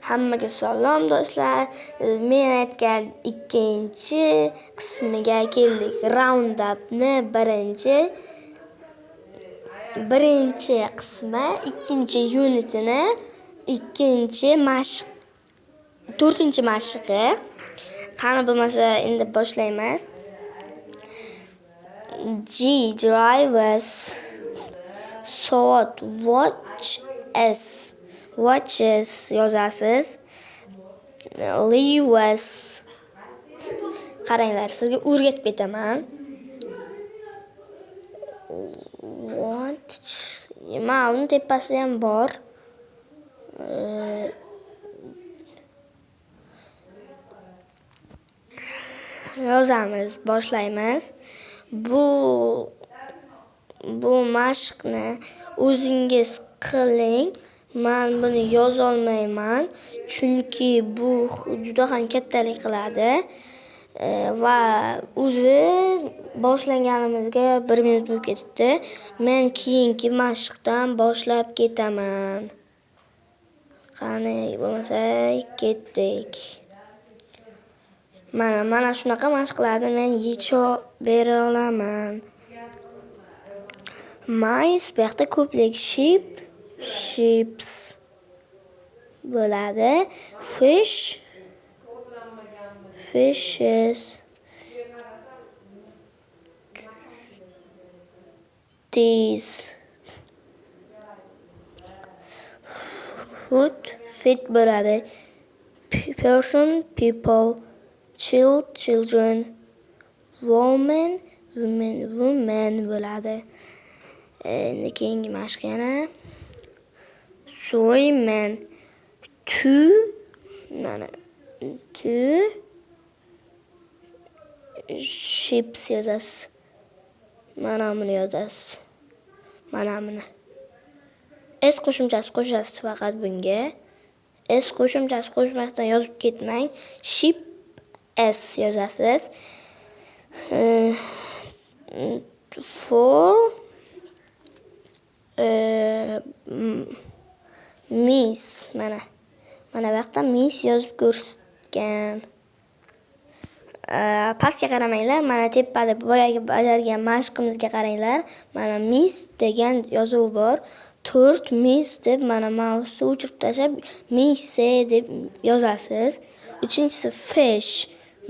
Hammaga salom, do'stlar. Men aytgan ikkinchi qismiga keldik. Roundupni birinchi qismi, ikkinchi unitini ikkinchi mashq, to'rtinchi mashqi. Qani bo'lmasa endi boshlaymiz. G drivers soat watch s watches yozasiz. Leaves, qaranglar, sizga o'rgatib ketaman. Watch, mana uni tepasi ham bor. Yozamiz, boshlaymiz. Bu mashqni o'zingiz qiling. Men buni yozolmayman, chunki bu juda ham kattalik qiladi. Va o'zi boshlanganimizga 1 minut bo'lib ketibdi. Men keyingi mashqdan boshlab ketaman. Qani bo'lmasa ketdik. Mana shunaqa mashqlarni men yechib bera olaman. Mice bu yoqda ko'plik, sheep, sheeps bo'ladi. Fish, fishes, teas, foot, fit bo'ladi. Person, people, child, children, woman, women, women bo'ladi. Endi keyingi mashq yana three men, two, mana two ships yozasiz. Mana buni yozasiz. Mana buni. S qo'shimchasi qo'shasiz faqat bunga. S qo'shimchasi qo'shmasdan yozib ketmang. Ship S yozasiz. Four miss, mana. Mana bu yoqda miss yozib ko'rsatgan. Pastga qaramanglar, mana tepada boyagi bajargan mashqimizga qaranglar. Mana miss degan yozuv bor. 4 miss deb mana mousni o'chirib tashlab misse deb yozasiz. Uchinchisi fish.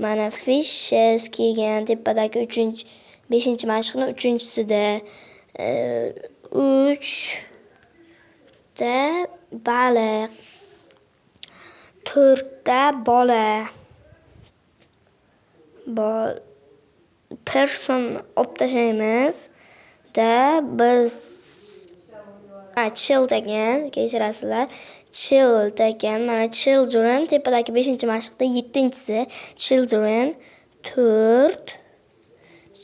Mana fishes kelgan tepadagi 3, 5 mashqning 3-chisida 3 ta baliq, 4 ta bola. Person olib tashlaymiz. Da biz child ekan, kechirasizlar. Child ekan. Mana children tepadagi 5-mashqda 7-chisi children, 4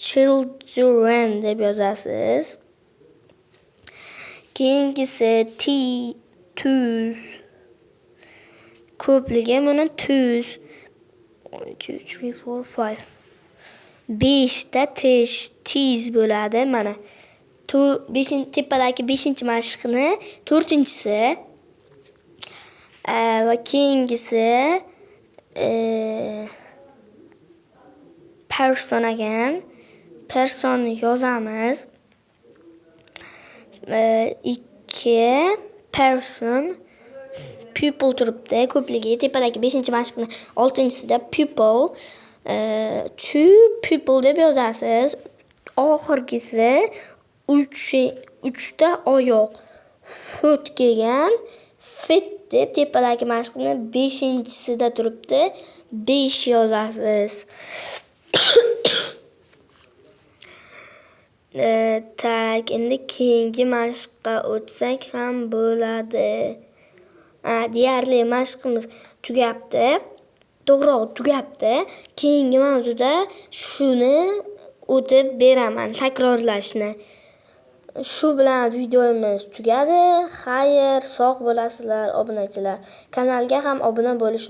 children deb yozasiz. Keyingisi t tuz. Ko'pligi buni tuz. 1 2 3 4 5. 5 ta tish tiz bo'ladi. Mana tepadagi 5-mashqni 4-chisi va keyingisi person ekan. Person yozamiz. 2 person, people turibdi ko'pligi tepadagi 5-mashqni 6-chisida people, two people deb yozasiz. Oxirgisi 3 ta oyoq, foot kelgan, fit deb tepadagi mashqni 5-chisida turibdi, 5 yozasiz. Tak, endi keyingi mashqqa o'tsak ham bo'ladi. Deyarli mashqimiz tugabdi. To'g'rirog'i tugabdi. Keyingi mavzuda shuni o'tib beraman, takrorlashni. Shu bilan videomiz tugadi. Xayr, sog' bo'lasizlar, obunachilar. Kanalga ham obuna bo'lishni